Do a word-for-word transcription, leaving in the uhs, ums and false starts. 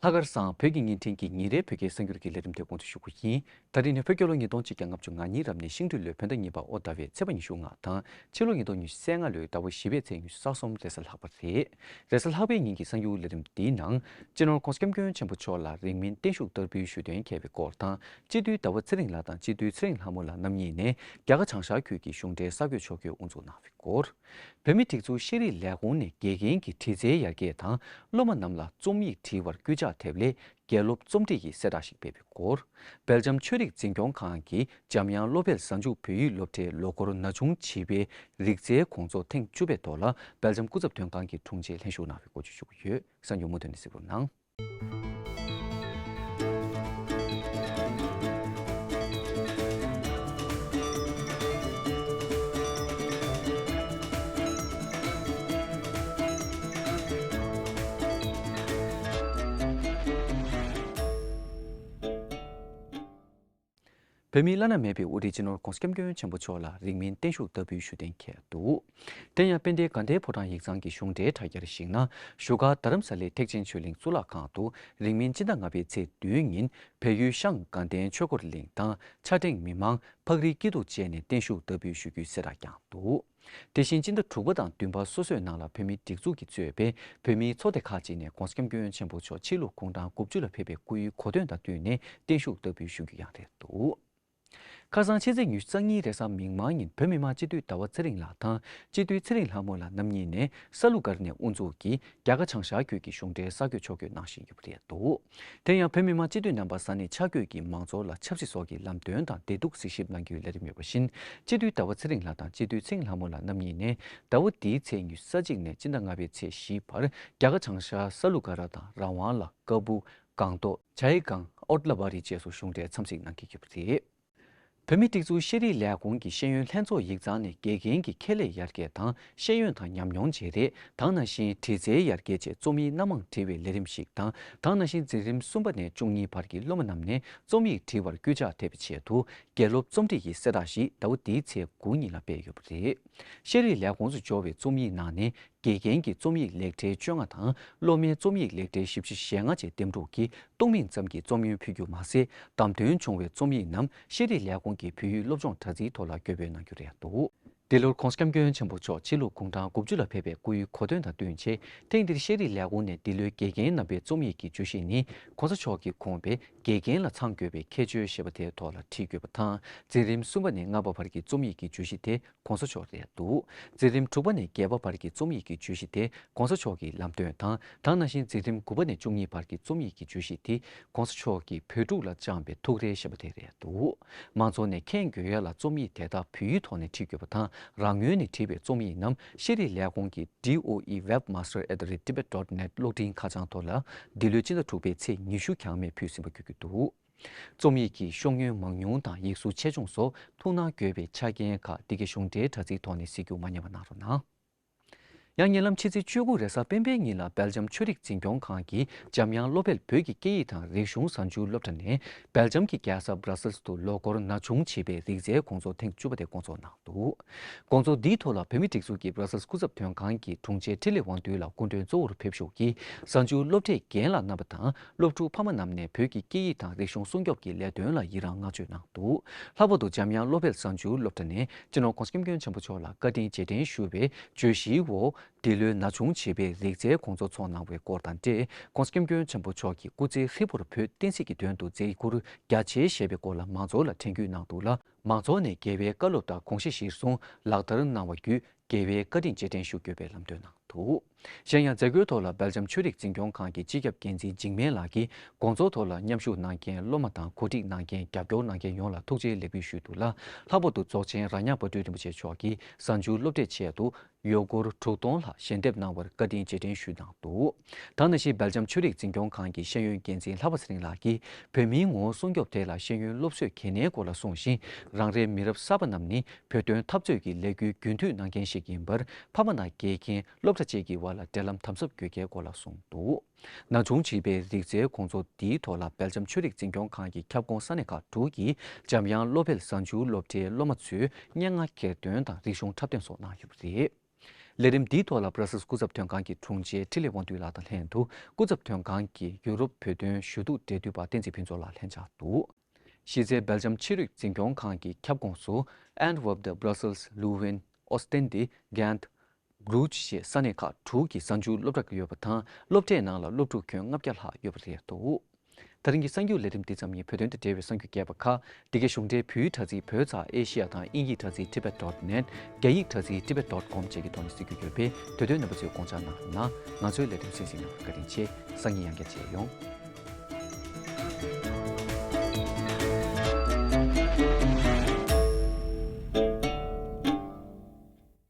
ལྷག་དཀར་བཟང་། བོད་ཀྱི་བརྙན་འཕྲིན་གྱི་ཉིན་རེའི་བོད་སྐད་གསར་འགྱུར་གྱི་ལས་རིམ་དེ་སྐོང་དུ་ཞུ་གི་ཡིན། ད་རིང་ནི་བོད་རྒྱལ་ལོ་ཉིས་སྟོང་གཅིག་བརྒྱ་ལྔ་བཅུ་ང་གཉིས་རབ་གནས་ཤིང་སྦྲུལ་ལོའི་བོད་ཟླ་གཉིས་པ་ཨོ་ཟླ་བའི་ཚེས་པ་ཉི་ཤུ་ལྔ་དང་ཕྱི་ལོ་ཉིས་སྟོང་ཉི་ཤུ་རྩ་ལྔ་ལོའི་ཟླ་བ་བཞི་པའི་ཚེས་ཉི་ཤུ་རྩ་གསུམ་རེས་གཟའ་ལྷག་པ་རེད། རེས་གཟའ་ལྷག་པའི་ཉིན་གྱི་གསར་འགྱུར་ལས་རིམ་འདིའི་ནང་། སྤྱི་ནོར་༧གོང་ས་༧སྐྱབས་མགོན་ཆེན་པོ་མཆོག་ལ་རིང་མིན་བརྟན་བཞུགས་བསྟར་འབུལ་ཞུ་དོན་འཁེལ་བའི་སྐོར་དང་། སྤྱི་འཐུས་ཟླ་བ་ཚེ་རིང་ལགས་དང་སྤྱི་འཐུས་ཚེ་རིང་ལྷ་མོ་ལགས་རྣམ་གཉིས་ནས་རྒྱ་གར་བྱང་ཤར་ཁུལ་གྱི་གཞུང་འབྲེལ་གསར་འགོད་ཕྱོགས་བསྐྱོད་དབུ་འཛུགས་གནང་བའི་སྐོར། བོད་མིའི་སྒྲིག་འཛུགས་ཤེས་རིག་ལས་ཁུངས་ནས་དགེ་རྒན་གྱི་དྲི་རྩལ་ཡར་རྒྱས་དང་སློབ་མ་རྣམས་ལ་རྩོམ་ཡིག་བྲིས་པར་སྐུལ་ལྕག་ཐེབས་སླད་དགེ་སློབ་རྩོམ་སྒྲིག་གི་གསལ་བསྒྲགས་ཤིག་སྤེལ་བའི་སྐོར། སྦེལ་ཇམ་ཆོས་རིག་འཛིན་སྐྱོང་ཁང་གིས་འཇམ་དབྱངས་བློ་འཕེལ་གཟའ་མཇུག་བོད་ཡིག་སློབ་གྲྭའི་ལོ་འཁོར་ན་ཆུང་བྱིས་པའི་རིག་རྩལ་དགོང་ཚོགས་ཐེངས་བཅུ་པའི་ཐོག་ལ་སྦེལ་ཇམ་སྐུ་ཚབ་དོན་ཁང་གི་དྲུང་ཆེ་ལྷན་ཞུགས་གནང་བའི་སྐོར་བརྗོད་ཞུ་གི་ཡོད། གསར་འགྱུར་མུ་མཐུད་ནས་གཟིགས་རོགས་གནང་། བོད་མིའི་བླ་ན་མེད་པའི་དབུ་ཁྲིད་སྤྱི་ནོར་༧གོང་ས་༧སྐྱབས་མགོན་ཆེན་པོ་མཆོག་ལ་རིང་མིན་བརྟན་བཞུགས་བསྟར་འབུལ་ཞུ་གཏན་འཁེལ་འདུག་དེ་ཡང་དཔལ་ལྡན་དགའ་ལྡན་ཕོ་བྲང་ཡིག་ཚང་གི་གཞུང་འབྲེལ་དྲ་རྒྱར་གཞིགས་ན། བཞུགས་སྒར་རྡ་རམ་ས་ལའི་ཐེག་ཆེན་ཆོས་གླིང་གཙུག་ལག་ཁང་དུ་རིང་མིན་སྤྱི་ཟླ་ལྔ་པའི་ཚེས་བདུན་ཉིན་བལ་ཡུལ་ཤང་དགའ་ལྡན་ཆོས་འཁོར་གླིང་དང་ཕྱག་ཕྲེང་མི་མང་། ཕག་རིའི་སྐྱིད་སྡུག་བཅས་ནས་བརྟན་བཞུགས་བསྟར་འབུལ་ཞུ་རྒྱུའི་གསལ་བསྒྲགས་བསྐྱངས་འདུག་དེ་བཞིན་སྤྱི་ཟླ་དྲུག་པ་དང་བདུན་པ་སོ་སོའི་ནང་ལ་བོད་མིའི་སྒྲིག་འཛུགས་ཀྱིས་གཙོས་པའི་བོད་མིའི་ཚོགས་སྡེ་ཁག་ཅིག་ནས་༧གོང་ས་༧སྐྱབས་མགོན་ཆེན་པོ་མཆོག་ཕྱི་ལུགས་གུང་གྲངས་དགུ་བཅུ་ལ་ཕེབས་པའི་སྐུའི་གོ་སྟོན་དང་བསྟུན་ནས་བརྟན་བཞུགས་བསྟར་འབུལ་ཞུ་རྒྱུ་ཡང་རེད་འདུག་ཁ་སང་ཕྱི་ཚེས་ཉི་ཤུ་རྩ་གཉིས་རེས་གཟའ་མིག་དམར་ཉིན་བོད་མི་མང་སྤྱི་འཐུས་ཟླ་བ་ཚེ་རིང་ལགས་དང་སྤྱི་འཐུས་ཚེ་རིང་ལྷ་མོ་ལགས་རྣམ་གཉིས་ནས་ས་ལུ་སྒར་ནས་དབུ་འཛུགས་ཀྱིས་རྒྱ་གར་བྱང་ཤར་ཁུལ་གྱི་གཞུང་འབྲེལ་གསར་འགོད་ཕྱོགས་བསྐྱོད་གནང་བཞིན་ཡོད་པ་རེད་འདུག་དེ་ཡང་བོད་མི་མང་སྤྱི་འཐུས་རྣམ་པ་ས་གནས་ཆ་བགོས་ཀྱིས་མང་ཚོགས་ལ་ཆབ་སྲིད་སོགས་ཀྱི་ལམ་སྟོན་དང་བདེ་སྡུག་གཟིགས་ཞིབ་གནང་རྒྱུའི་ལས་རིམ་ཡོད་པ་བཞིན། སྤྱི་འཐུས་ཟླ་བ་ཚེ་རིང་ལགས་དང་སྤྱི་འཐུས་ཚེ་རིང་ལྷ་མོ་ལགས་རྣམ་གཉིས་ནས་ཟླ་བ་འདིའི་ཚེས་ཉི་ཤུ་རྩ་གཅིག་ནས་སྤྱི་ཟླ་ལྔ་པའི་ཚེས་བཞིའི་བར་རྒྱ་གར་བྱང་ཤར་ས་ལུ་སྒར་དང་ར་ཝང་ལ། ཀ་སྦུག་སྒང་ཏོག་ཇའི་སྒང་ཨོ་ཏ་ལ་བ་རི་བཅས་སུ་གཞུང་འབྲེལ་འཚམས་གཟིགས་གནང་གི་ཡོད་པ་རེད། བོད་མིའི་སྒྲིག་འཛུགས་ཤེས་རིག་ལས་ཁུངས་ཀྱི་ཤེས་ཡོན་ལྷན་ཚོགས་ཡིག་ཚང་ནས་དགེ་རྒན་གྱི་ཁེ་ལས་ཡར་རྒྱས་དང་ཤེས་ཡོན་དང་ཉམས་མྱོང་བརྗེ་རེས་དང་ནང་བཞིན་དྲི་རྩལ་ཡར་རྒྱས་ཆེད་རྩོམ་ཡིག་སྣ་མང་བྲིས་པའི་ལས་རིམ་ཞིག་དང་། དང་ནང་བཞིན་འཛིན་རིམ་གསུམ་པ་ནས་བཅུ་གཉིས་བར་གྱི་སློབ་མ་རྣམས་ནས་རྩོམ་ཡིག་བྲིས་པར་སྐུལ་ལྕག་ཐེབས་པའི་ཆེད་དུ་དགེ་སློབ་རྩོམ་སྒྲིག་གི་གསལ་བསྒྲགས་ཤིག་ཟླ་བ་འདིའི་ཚེས་དགུ་ཉིན་ལ་སྤེལ་ཡོད་པ་རེད། ཤེས་རིག་ལས་ཁུངས་སུ་འབྱོར་བའི་རྩོམ་ཡིག་ནང་ནས། དགེ་རྒན་གྱི་རྩོམ་ཡིག་ལེགས་གྲས་བཅོ་ལྔ་དང་སློབ་མའི་རྩོམ་ཡིག་ལེགས་གྲས་བཞི་བཅུ་ཞེ་ལྔ་བཅས་འདེམས་སྒྲུག་གིས་སྟོང་མིང་ཙམ་གྱི་རྩོམ་ཡོན་ཕུལ་རྒྱུ་མ་ཟད། བདམས་ཐོན་བྱུང་བའི་རྩོམ་ཡིག་རྣམས་ཤེས་རིག་ལས་ཁུངས་ཀྱི་བོད་ཡིག་སློབ་སྦྱོང་དྲ་ཚིགས་ཐོག་ལ་འགོད་འབུལ་གནང་རྒྱུ་རེད་འདུག་འདི་ལོར་༧གོང་ས་༧སྐྱབས་མགོན་ཆེན་པོ་མཆོག་ཕྱི་ལུགས་གུང་གྲངས་དགུ་བཅུ་ལ་ཕེབས་པའི་སྐུའི་གོ་སྟོན་དང་བསྟུན་ཆེད། ཐེངས་འདིར་ཤེས་རིག་ལས་ཁུངས་ནས་འདི་ལོའི་དགེ་རྒན་རྣམ་པའི་རྩོམ་ཡིག་གི་བརྗོད་གཞི་ནི། ༸གོང་ས་མཆོག་གིས་དགོངས་པའི་དགེ་རྒན་ལ་ཚང་དགོས་པའི་ཁྱད་ཆོས་ཞེས་པ་དེའི་ཐོག་ལ་བྲིས་དགོས་པ་དང་། འཛིན་རིམ་གསུམ་པ་ནས་ལྔ་པ་བར་གྱི་རྩོམ་ཡིག་གི་བརྗོད་གཞི་དེ། ༸གོང་ས་མཆོག་རེད་འདུག་འཛིན་རིམ་དྲུག་པ་ནས་བརྒྱད་པ་བར་གྱི་རྩོམ་ཡིག་གི་བརྗོད་གཞི་དེ་༸གོང་ས་མཆོག་གི་ལམ་སྟོན་དང་། དེ་ནང་བཞིན་འཛིན་རིམ་དགུ་པ་ནས་བཅུ་གཉིས་བར་གྱི་རྩོམ་ཡིག་གི་བརྗོད་གཞི་དེ་༸གོང་ས་མཆོག་གིས་བོད་ཕྲུག་ལ་བཅངས་པའི་ཐུགས་རེ་ཞེས་པ་དེ་རེད་འདུག་མང་ཚོགས་ནས་མཁྱེན་དགོས་ཡ་ལ་རྩོམ་ཡིག་དེ་དག་བོད་ཡིག་ཐོག་ནས་བྲིས་དགོས་པ་དང་། རང་ངོས་ནས་བྲིས་པའི་རྩོམ་ཡིག་རྣམས་ཤེས་རིག་ལས་ཁུངས་ཀྱི་D O E webmaster at the rate tibet dot net གློག་འཕྲིན་ཁ་བྱང་ཐོག་ལ་འདི་ལོའི་སྤྱི་ཟླ་དྲུག་པའི་ཚེས་ཉི་ཤུ་འགྱངས་མེད་ཕུལ་ཟིན་པ་བརྗོད་ཀྱི་འདུག་རྩོམ་ཡིག་གི་ཤོག་ངོས་མང་ཉུང་དང་ཡིག་གཟུགས་ཆེ་ཆུང་སོགས་ཐུགས་སྣང་དགོས་པའི་ཆ་རྐྱེན་ཁག་འདི་གའི་གཞུང་འབྲེལ་དྲ་ཚིགས་ཐོག་ནས་གཟིགས་རྒྱུ་མ་བསྙེལ་བ་གནང་རོགས་གནང་། ཡང་ཉེ་ལམ་ཕྱི་ཚེས་བཅུ་དགུ་རེས་གཟའ་སྤེན་པའི་ཉིན་ལ་སྦེལ་ཇམ་ཆོས་རིག་འཛིན་སྐྱོང་ཁང་གིས་འཇམ་དབྱངས་བློ་འཕེལ་བོད་ཀྱི་སྐད་ཡིག་དང་རིག་གཞུང་གཟའ་མཇུག་སློབ་གྲྭ་ནས་སྦེལ་ཇམ་གྱི་རྒྱལ་ས་སྦྲ་སེལ་སི་དུ་ལོ་འཁོར་ན་ཆུང་བྱིས་པའི་རིག་རྩལ་དགོང་ཚོགས་ཐེངས་བཅུ་པ་དེ་བསྐོང་ཚོགས་གནང་འདུག་དགོང་ཚོགས་འདིའི་ཐོག་ལ་བོད་མིའི་སྒྲིག་འཛུགས་ཀྱི་སྦྲ་སེལ་སི་སྐུ་ཚབ་དོན་ཁང་གི་དྲུང་ཆེ་འཕྲིན་ལས་དབང་འདུས་ལགས་སྐུ་མགྲོན་གཙོ་བོར་ཕེབས་ཞུགས་ཀྱིས་གཟའ་མཇུག་སློབ་གྲྭའི་རྒན་ལགས་རྣམ་པ་དང་། སློབ་ཕྲུག་ཕ་མ་རྣམས་ནས་བོད་ཀྱི་སྐད་ཡིག་དང་རིག་གཞུང་སྲུང་སྐྱོབ་ཀྱི་ལས་དོན་ལ་ཡི་རངས་བསྔགས་བརྗོད་གནང་འདུག་ལྷག་པར་དུ་འཇམ་དབྱངས་བློ་འཕེལ་གཟའ་མཇུག་སློབ་གྲྭ་ནས་སྤྱི་ནོར་༸གོང་ས་༸སྐྱབས་མགོན་ཆེན་པོ་མཆོག་ལ་བཀའ་དྲིན་རྗེས་དྲན་ཞུ་བའི་བརྗོད་གཞིའི་འོག་འདི་ལོའི་ན་ཆུང་བྱིས་པའི་རིག་རྩལ་དགོང་ཚོགས་ཚོགས་གནང་བའི་སྐོར་དང་འབྲེལ། ༸གོང་ས་༸སྐྱབས་མགོན་ཆེན་པོ་མཆོག་གིས་སྐུ་ཚེ་ཧྲིལ་པོར་བོད་བསྟན་སྲིད་ཀྱི་དོན་དུ་མཛད་ཁུར་རྒྱ་ཆེ་བཞེས་པའི་སྐོར་ལ་མང་ཚོགས་ལ་དྲན་སྐུལ་གནང་འདུག་ལ། མང་ཚོགས་ནས་རྒྱལ་བའི་བཀའ་སློབ་དང་དགོངས་གཞི་གཞིར་བཟུང་ལག་བསྟར་གནང་བ་བརྒྱུད། རྒྱལ་བའི་བཀའ་དྲིན་རྗེས་དྲན་ཞུ་དགོས་པའི་ལམ་སྟོན་གནང་འདུག་གཞན་ཡང་མཛད་སྒོའི་ཐོག་ལ་སྦེལ་ཇམ་ཆོས་རིག་འཛིན་སྐྱོང་ཁང་གི་སྤྱི་ཁྱབ་འགན་འཛིན་འཇིགས་མེད་ལགས་ཀྱིས་དགོང་ཚོགས་ཐོག་ལ་མཉམ་ཞུགས་གནང་མཁན་སློབ་མ་དང་གོ་སྒྲིག་གནང་མཁན་རྒྱབ་སྐྱོར་གནང་མཁན་ཡོངས་ལ་ཐུགས་རྗེ་ལེགས་འབུལ་ཞུས་འདུག་ལ། ལྷག་པར་དུ་རྫོགས་ཆེན་རྭ་ཉག་དཔལ་སྤྲུལ་རིན་པོ་ཆེ་མཆོག་གིས་གཟའ་མཇུག་སློབ་གྲྭའི་ཆེད་དུ་ཡོལ་གོར་དྲུག་སྟོང་ལྷག་ཞལ་འདེབས་གནང་བར་བཀའ་དྲིན་རྗེས་དྲན་ཞུས་གནང་འདུག་དེ་ནང་བཞིན་སྦེལ་ཇམ་ཆོས་རིག་འཛིན་སྐྱོང་ཁང་གི་ཤེས་ཡོན་འགན་འཛིན་ལྷ་པ་ཚེ་རིང་ལགས་ཀྱིས་བོད་མིའི་ངོ་བོ་སྲུང་སྐྱོབ་ཐད་ལ་ཤེས་ཡོན་སློབ་གསོས་གལ་གནད་སྐོར་ལ་གསུངས་ཤིང་། རང་རེའི་མི་རབས་གསར་པ་རྣམས་ནི་བོད་དོན་འཐབ་རྩོད་ཀྱི་ལས་འགུལ་རྒྱུན་མཐུད་གནང་མཁན་ཞིག་ཡིན་པར། ཕ་མ་དང་དགེ་རྒན་སློབ་གྲྭ་བཅས་ཀྱི་དབར་ལ་འབྲེལ་ལམ་དམ་ཟབ་དགོས་གལ་སྐོར་ལ་གསུངས་འདུག་ན་ཆུང་བྱིས་པའི་རིག་རྩལ་དགོང་ཚོགས་འདིའི་ཐོག་ལ་སྦེལ་ཇམ་ཆོས་རིག་འཛིན་སྐྱོང་ཁང་གི་ཁྱབ་ཁོངས་ས་གནས་ཁག་དྲུག་གི་འཇམ་དབྱངས་བློ་འཕེལ་གཟའ་མཇུག་སློབ་གྲྭའི་སློབ་མ་ཚོས་སྙན་ངག་གྱེར་འདོན་དང་རིག་གཞུང་འཁྲབ་སྟོན་སོགས་གནང་ཡོད་པ་རེད། ལས་རིམ་འདིའི་ཐོག་ལ་Brussels་སྐུ་ཚབ་དོན་ཁང་གི་དྲུང་ཆེ་འཕྲིན་ལས་དབང་འདུས་ལགས་དང་ལྷན་དུ་སྐུ་ཚབ་དོན་ཁང་གི་ཡུ་རོབ་བོད་དོན་ཞུ་གཏུག་འབྲེལ་མཐུད་པ་བསྟན་འཛིན་ཕུན་ཚོགས་ལགས་ལྷན་བཅར་འདུག་གཞི་རྩའི་སྦེལ་ཇམ་ཕྱི་རོལ་འཛིན་སྐྱོང་ཁང་གི་ཁྱབ་ཁོངས་སུ་Antwerp དང་Brussels Leuven Ostende Ghent Bruges ཞེས་ས་གནས་ཁག་དྲུག་གི་གསར་འགྱུར་སློབ་གྲྭ་ཡོད་པ་དང་། སློབ་གྲྭའི་ནང་ལ་སློབ་ཕྲུག་ཁྱོན་ལྔ་བརྒྱ་ལྷག་ཡོད་པ་རེད་འདུག་ད་རིང་གི་གསར་འགྱུར་ལས་རིམ་འདི་ཙམ་ཡིན། བོད་དོན་དང་འབྲེལ་བའི་གསར་འགྱུར་རྒྱས་པ་ཁག་འདི་གའི་གཞུང་འབྲེལ་བོད་ཡིག་དྲ་ཚིགས་བོད་ཙ་ཨེ་ཤི་ཡ་དང་དབྱིན་ཡིག་དྲ་ཚིགས་tibet dot net། རྒྱ་ཡིག་དྲ་ཚིགས་tibet dot com བཅས་ཀྱི་ཐོག་ནས་གཟིགས་རྒྱུ་ཡོད་པས། དེ་དོན་རྣམ་པ་ཚོས་དགོངས་འཇགས་གནང་། ང་ཚོའི་ལས་རིམ་གསན་གཟིགས་གནང་བར་བཀའ་དྲིན་ཆེ། སང་ཉིན་ཡང་བསྐྱར་མཇལ་ཡོང་།